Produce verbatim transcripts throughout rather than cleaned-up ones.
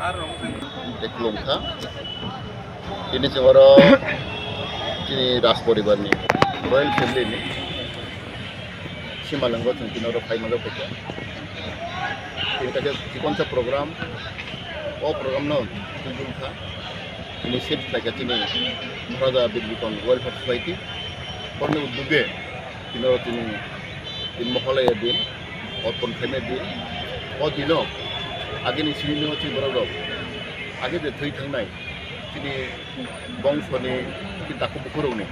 Tei khulumkha. Tini chwng oro chini Raj poribarni, royal family ni simalwngo chwng tini oro phai manjak kha. Tini kaisa chikonsa program, o program no tubun kha. Tini set khlaikha chini Maharaja Bir Bikram Welfare Society, borokni uddoge tini oro chini, chini Mohalaya din, orpon khaina din. O dino agini simi no chini borok rok age je thwi thangnai chini bongsoni, chini takhuk bukhurokni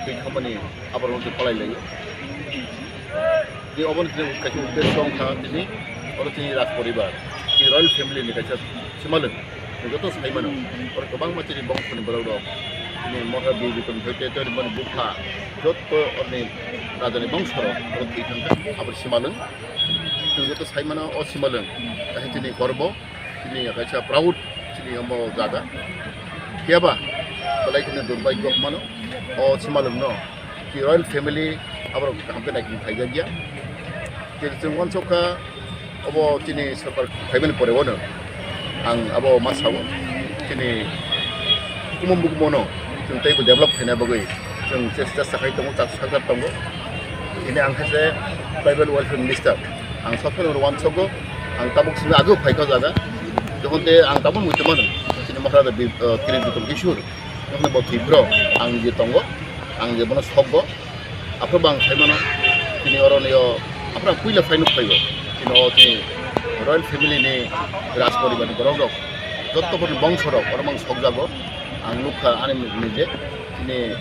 thwi thangmani aborokno palai laio. Tini obono tini kaisa uddesho wngkha tini oro chini Raj poribar, chini royal family ni kaisa simalwng. Joto sai mano, oro kwbangma chini bongsoni borok rok, chini Maharaja Bir Bikram ni bupha, joto oroni rajani bongso rok oro thwi thangkha, abo simalwng. Chwng joto sai mano o simalwng kaisa chini korbo, chini kaisa proud, chini omo jaga. Phiya ba belai kheno durbhagyo hinmano o simalwng no. Ki royal family aborok kaham khe naikhe phaijakya. Tei chwng uansukha obo chini sorkar phaimani pore ono ang abo ma sao, chini hukumu mukumu no chwng teibo develop khaina bagwi chwng chesta sakhai tongo, chak sakjak tongo. Tini ang khe se tribal welfare minister, ang sob phano uansukgo, ang tabuk simi agw phaikha o jaga, jokhon tei ang tabuk muitu mano chini Maharaja Bir-, eh, Kirit Bikram Kishore. Jokhon bo Tripura ang je tongo, ang je bono sokgo, aphuru bo ang sai mano, tini oro nio, aphuru ang puila phai nuk phaigo, tini o chini royal family ni, Raj poribar ni borok rok, jotto borok ni bongso rok oro mang sokjago, ang nukha ani nije, tini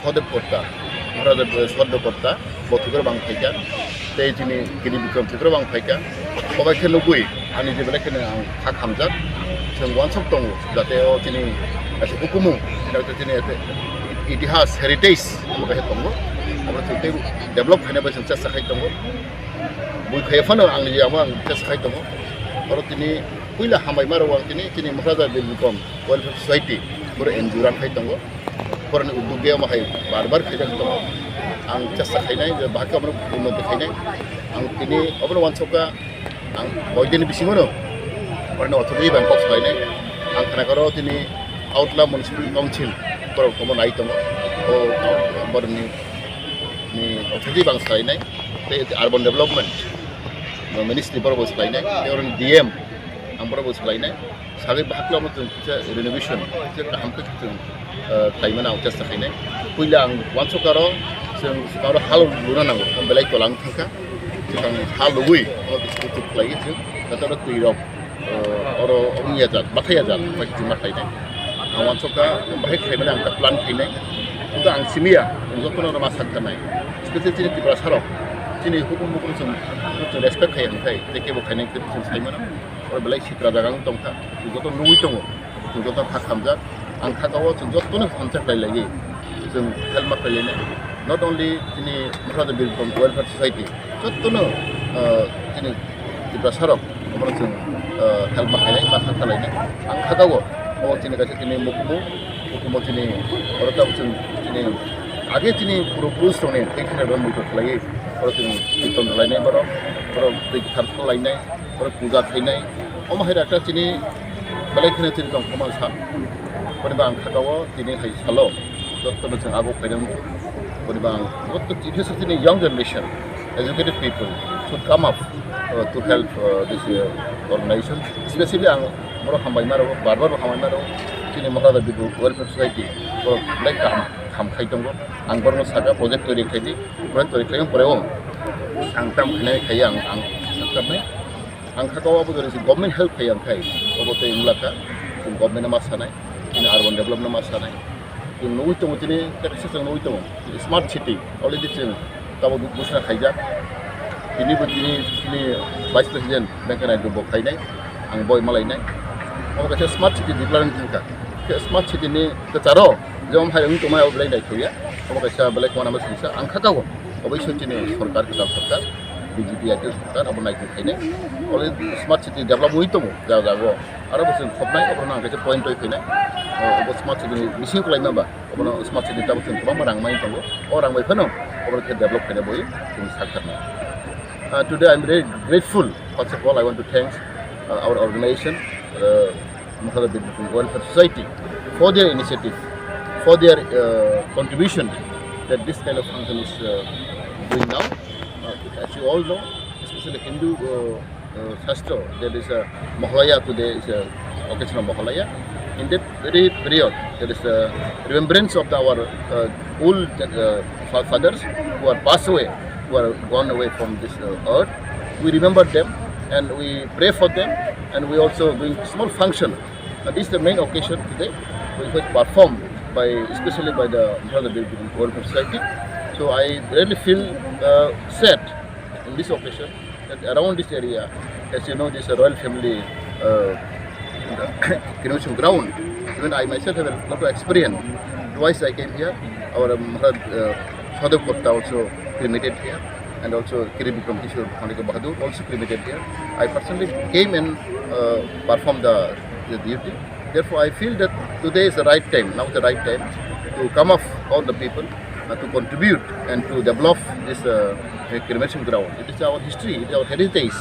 Sodev Kotta, Maharaja Sodev Kotta. Bo Tripura bang phaikha, tei chini Kirit Bikram Tripura bang phaikha. Bo bai khe nugwi ani je belai kheno ang kha khamjak, chwng uansuk tongo, jate o chini kaisa hukumu, jate chini ete itihas, heritage, omo kaisa tongo, omo chwng tei develop khaina bai chwng chesta khai tongo. Bui khaiya phano ang je amo ang chesta khai tongo. Oro tini puila hambai ma rwo ang tini, chini Maharaja Bir Bikram Welfare Society, pura N G O rang khai tongo. Borokni uddog de omo hai bar bar khaijak tongo. Ang chesta khainai je bahai khe obono unnoti khainai. Ang tini obono uansukha, ang koidini bisingono borokni authority bai kok salainai. Ang khna karo tini Agartala Municipal Council borok omo nai tongo. O borokni, ni authority bai ang salainai. Tei urban development ministry borok bo salainai. Tei oroni D M ang borok bo salainai. Sagwi bahai khe omo chwng kisa renovation, kisa kaham khe chwng, eh, khlaimani ang chesta khainai. Puila ang uansukha aro chwng swkang aro hal luna nango, omo belai tola wng thangkha. Swkang hal lugwi omo kisa kisa khlaiwi chwng joto oro twi rok, eh, oro wngya jak, bathai ya jak, bai chwng ma khlainai. Ang uansukha bahai khlaimani ang ta plan khainai. Kintu ang simiya, chwng jotono oro ma sak kha nai. Specially chini Tiprasa rok, chini hukumu bukuno chwng, chwng respect khai hwn khai, tei kebo khainai khe chwng sai mano. Oro belai sitra jaga wng tong kha, chwng joto nugwi tongo, chwng joto kha khamjak. Ang kha kao chwng jotono hamjak lai laiwi, chwng help ma khlai lainai. Not only chini Maharaja Bir Bikram Welfare Society, jotono, ah, chini Tiprasa rok, omono chwng, ah, help ma khainai, ma kha khlainai. Ang kha kao, omo chini kaisa chini mukumu, mukumu chini oro tabuk chwng chini age chini puro purus rokni tei khna rok muitu khlaiwi, oro chwng kirtan rwlainai borok, borok twi kwthar khlainai. Oro puja khainai. Omo hai rakta chini belai kheno chini tong khoma sa. Boni ba ang kha kao tini hai salo jotono chwng abo khainai. Boni ba ang joto chini, chini young generation, educated people should come up, uh, to help, uh, this, uh, organization. Especially ang borok hambai ma rwo, bar bar hambai ma rwo. Chini Maharaja Bir Bikram Welfare Society borok belai kaham, kaham khai tongo. Ang borokno saka project toiri khai di, project toiri khai pore o ang tam khainai khai ang, ang saknai. Ang kha kao abo jora se government help khai ang khai, obo tei wng lakha, chwng government no ma sanai, chini urban develop no ma sanai. Chwng nugwi tongo chini, tei kaisa chwng nugwi tongo, smart city, already chwng tabuk ghosna khaijak. Tini bo chini, chini Vice President Venkaiah Naidu bo khainai, ang boi malainai. Obo kaisa smart city declare wng thangkha. Khe smart city ni kwcharo jemon hai wng tongmani abo belai naithoya. Obo kaisa belai khwna ma singsa ang kha kao. Obo chini sorkar, kwtal sorkar, B J P I P F sorkar, abo naikhe khainai. Oro smart city develop wngwi tongo, jaga jaga o. Aro bo chwng khopnai, oborok nang kaisa point oi khainai. O, obo smart city ni bising kwlai ma ba, obono smart city ni tabuk chwng kwbangma rang mai tongo. O rang bai phano oborok khe develop khainai boi chwng sakharnai. Uh, today I am very grateful. First of all, I want to thanks, uh, our organization, uh, Maharaj Welfare Society for their initiative, for their uh, contribution that this kind of function is uh, doing now. Uh, as you all know, especially Hindu uh, uh, Shastra, there is a Mahalaya today, is a occasion of Mahalaya. In that very period, there is a remembrance of the, our uh, old uh, fa- fathers who are passed away, who are gone away from this uh, earth. We remember them and we pray for them, and we also doing small function. And this is the main occasion today, which was performed by, especially by the Maharaj Welfare Society. So I really feel uh, sad in this occasion that around this area, as you know, this royal family uh, cremation ground. Even I myself have a lot of experience. Twice I came here. Our Maharaj uh, Sadhu Kotta also cremated here, and also Kiri Bikram Kishore Manik Bahadur also cremated here. I personally came and uh, performed the, the duty. Therefore, I feel that today is the right time, now the right time to come up all the people uh, to contribute and to develop this uh, cremation ground. It is our history, it is our heritage.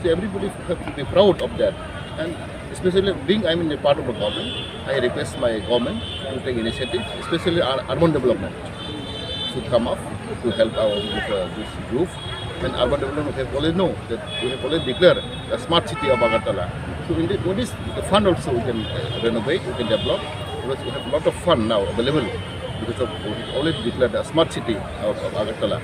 So everybody have to be proud of that. And especially being I'm in a part of the government, I request my government to take initiative, especially ur- urban development should come up to help our this, uh, this group. And urban development, we have already know that we have already declared the smart city of Agartala. So in this, with this the fund also we can uh, renovate, we can develop, because we have a lot of fund now available because of we have already declared the smart city of, of Agartala.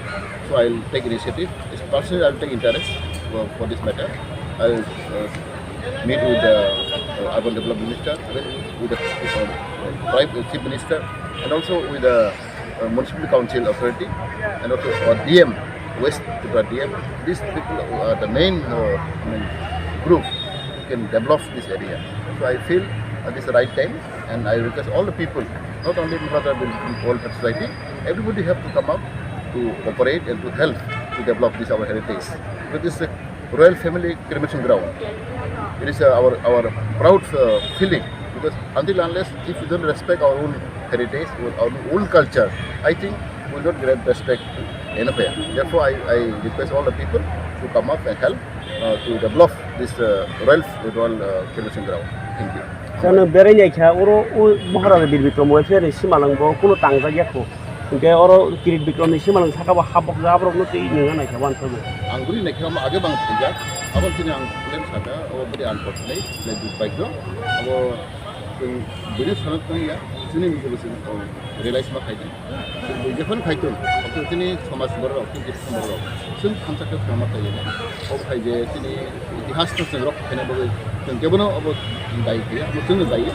So I'll take initiative. Personally, I'll take interest for, for this matter. I'll uh, meet with the uh, urban development minister, with the uh, chief minister, and also with the uh, municipal council authority, and also our D M, West Tripura D M. These people are the main, uh, I mean, group who can develop this area. So I feel uh, this is the right time, and I request all the people, not only Mother Welfare Society, everybody have to come up to cooperate and to help to develop this our heritage. Because this is a royal family cremation ground. It is uh, our our proud uh, feeling, because until unless if we don't respect our own heritage, our own culture, I think we will not get respect anywhere. Therefore, I, I request all the people to come up and help uh, to develop this uh, royal royal uh, cremation ground. Thank you. Sano berai nai kha oro o Maharaja Bir Bikram welfare ni simalang bo kuno tangjak ya kho. Hingke oro Kirit Bikram ni simalang saka bo habok ja aborok no twi nung nai kha wan thang. Ang buri nai kha age bang thang jak. Abo tini ang plan saka o buri ang kotlai lai duk bai do. Abo Chwng buino sana tong ya, chini mujungbo chwng, oh, realize ma khaidi. Chwng bui jephanu khaitong, obotong chini somaj borok, chini Tiprasa borok, chwng thansa khe khama tongya. Obo hai je chini itihas no chwng rok khaina bagwi, chwng kebono obo dai khe, obo chwngno dai,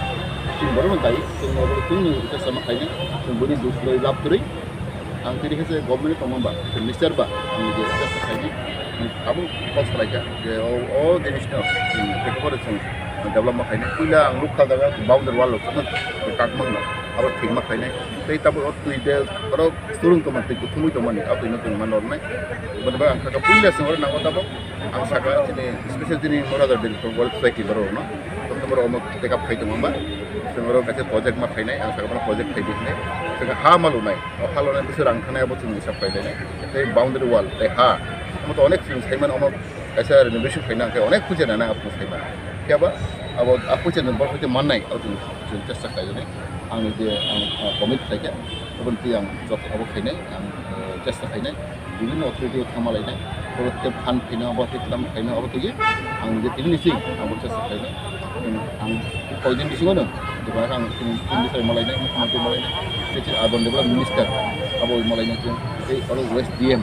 chwng borokno dai, chwng obo chwngno itihas ma khaidi, chwng buini duk kwrwi, lab kwrwi. Ang tini khe se government tongma ba, minister ba, ang je chesta khaini, ang abo kok salai kha, je o, o jinis no, hmm, tei khe pore chwng develop ma khainai. Puila ang nuk kha jaga boundary wall rok kakmang no, abo thik ma khainai. Tei tabuk o twi de, oro surung tongma, twi kuthumui tongmani, abo twi no tongma nornai. Boni bagwi ang kha kha puila chwng oro nango tabuk. Ang saka chini special chini Mora Dor District World Society borok no. Tokto borok omo take up khai tongo ba. Chwng oro kaisa project ma khainai, ang saka bono project khai di hinai. Chwng ha ma lunai, o ha lunai bwswk rang thanai abo chwng hisab khai lainai. Tei boundary wall, tei ha. Omo to onek chwng sai mano, omo kaisa renovation khaina hwnkhe onek puja nana abo chwng sai mano. Phiya ba abo a puja ni borok hwnkhe mannai, abo chwng, chwng chesta khai lainai. Ang je ang, ah, commit khai khe, abo ni twi ang jot abo khainai, ang, eh, chesta khainai. Bibhinno authority o thangma lainai, oro tei phan khaina, abo tei tamo khaina, abo tei ang je tini nisi ang bo chesta khainai. Ang koi din bisingo no, jeba ang tini, tini sai malainai, mukhyamantri malainai, tei chini urban development minister abo malainai, tei oro West D M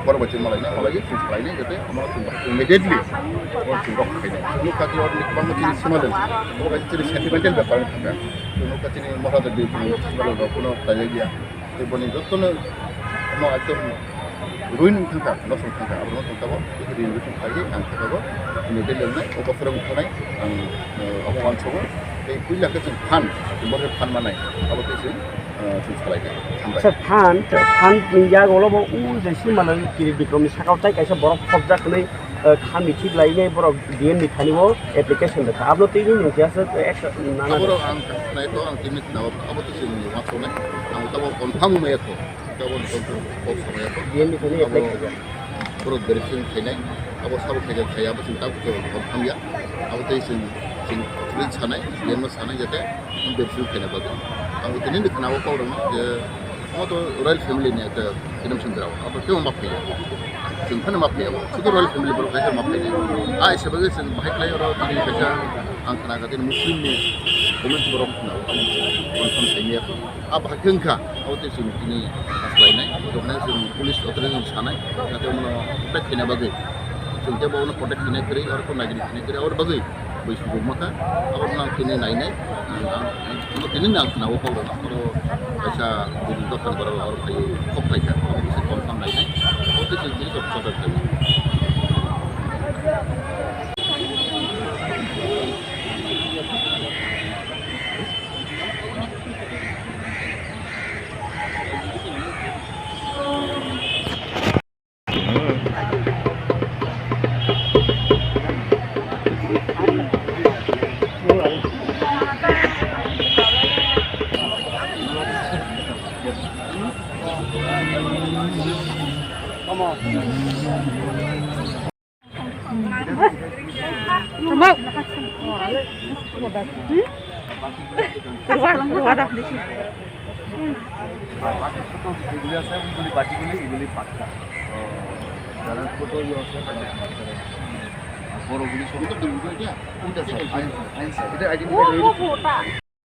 borok bai chini malainai, malainai, chwng khlainai, jate omo chwng immediately omo chwng rok khainai. Chwng nukha tei oro kwbangma chini sima dong, obo kaisa chini sentimental bepar wngkha. Chwng nukha chini Maharaj Debini sima dong rok phano khlaijakya. Tei boni jotono omo ekdom ruin wng thangkha, loss wng thangkha, abo no tongkha bo, tei rin rukung khlaiwi ang khe bo, bini bel wngnai, o bokhorok wng thanai, ang, eh, abo uansukgo, tei puila khe chwng phan, borok phan manai, abo tei chwng, eh, chwng salai kha, hambai. Sir, phan, phan ni yago bo u je si mano Kirit Bikram ni saka o tai kaisa borok khopjak hwnwi, eh, kha mithi lainai borok D M ni thani o application rwkha. Abo tei nung khe aswk, eh, action nana. Aborok ang nai to ang tini khna abo to chini uansuknai. Ang tabo confirm wngya kho. Tabo ni confirm kok samaya kho. D M ni thani apply khaijak. Borok verification khainai. Abo sabo khaija khaya, abo chwng tabuk khe confirm ya. Abo tei chwng, chwng authority sanai, C M no sanai, jate bebsini khaina bagwi. Abo tini ni khana o kok rwma je, omo to royal family ni ekta film song rok. Abo kebo ma phaiya. Chwng phano ma phaiya. Sudu royal family borok hai ma phaiya. A isa bagwi chwng bahai khlai oro tini kaisa ang khana kha tini Muslim ni comment borok khna confirm khaimya. A bahai khe wngkha, abo tei chwng tini aslainai, tongmani chwng police authority rok sanai, jate bono protect khaina bagwi. Chwng tei bono protect khaina kwrwi, aro ko nagini khaina kwrwi, aro bagwi bui sujukma kha, abo no tini nainai, ang, ang, ang, tini nang khna o kok rok, aro kaisa building dophani borok aro phaiwi kok phaikha, abo se confirm nainai, abo tei chwng tini kok protect khainai. এগুলি আছে, এগুলি বাটিগুলি, এগুলি পাক্কা। যারা ছোট ইয়ে আছে, তারা পাক্কা। আর বড়গুলি সব আইন, আইন স্যার, এটা আইডেন্টিফাই হয়ে গেছে।